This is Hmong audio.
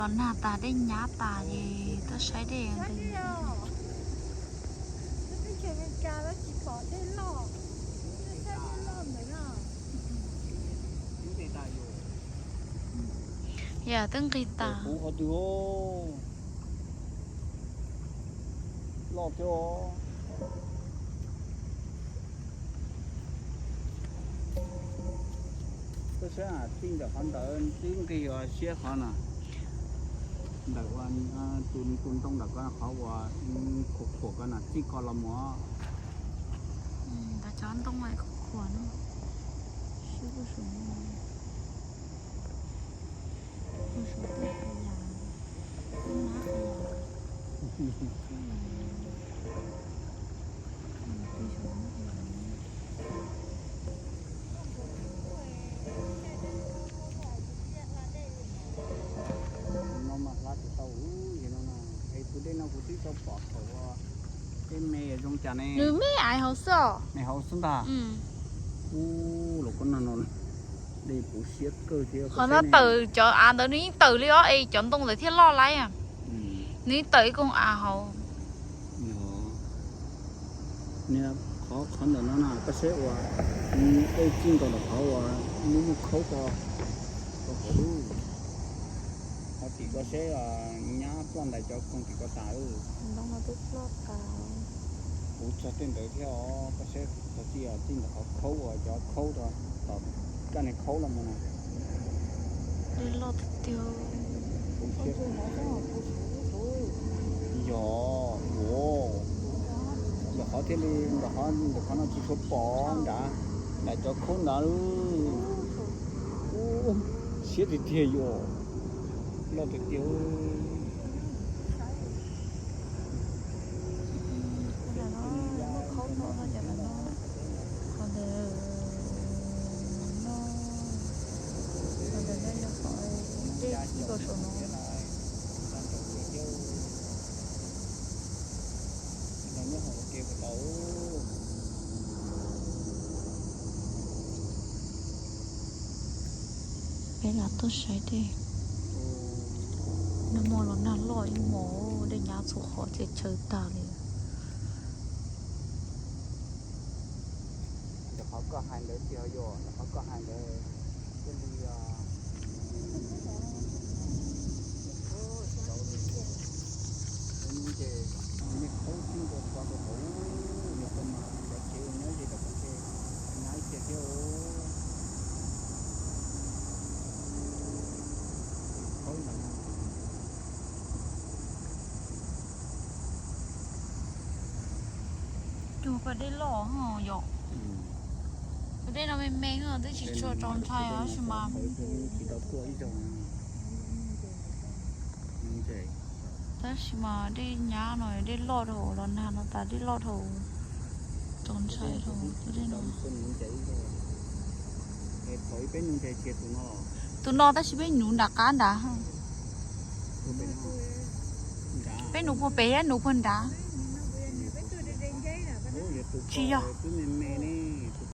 Los nag tas dej nyab tas es tuaj saib dej. Yam twb nqis tas. Loj thiab. Koj saib txij ntawm qhov ntawd twb nqis ua siab qhov no. Ntawm ua tus ntoo ntawm ko qhov uas khuam khuam ko na txij ko los mus. Cov ntoo khuam no. No mas hla tsis tau, es tus dej no kuv twb tau pom thaum ua tej me zoo cas ne. Nws me aiv hauv xwb os. Me hauv xwb ntag. Ub, los koj no no dej puv siab kawg thiab. Qhov no tawm cov av ntawd nws yeej tawm li os, es cov ntoo ntawd thiaj loj laib. Nws yeej tawm ib koog av hauv. Qhov ntawm no na koj saib uas dej txij nkaus ntawm qhov uas muaj muaj khaub ko, ko hauv lub. Qhov tim koj saib nyab ploj ntais cov koog tim ko tas. Kuv txog tej ntawd thiab os, koj saib qhov txij txij ntawm qhov khaub uas cov khaub rau tom kaj niag khaub los mus na. Dej loj tiag tiag. Yog, ntawm qhov thiaj li, ntawm qhov, ntawm qhov no tsis tshua pom nrad, nrad cov khaub nrad. Siab tiag tiag yom, loj tiag tiag. Qhov ntawd no, qhov ntawd no yog qhov dej txij nkaus saum no. Peb lam tuaj saib dej. Nag hmo los nag loj ib hmos, dej nyab txhua qhov ces tshaw tag li. Ntawm qhov koj hais ntawd tiag yom, ntawm qhov koj hais ntawd thiaj li, ntses, nej khaub tib ntua txog rau hauv, yog koj mas cov tsev nyob ze tom ko ntshe nyab ib tiag thiab. Khaub ntawd. Cuag koj dej loj yom. Tus dej no me me, twb tsis tshua txaus ntshai tab sis mas, tab sis mas dej nyab no dej loj dhau, los nag no tas dej loj dhau, txaus ntshai dhau tus dej no. Tus no tab sis peb nuv nram qab nrad. Peb nuv puag pem thiab nuv puag nrad. Tsis yog.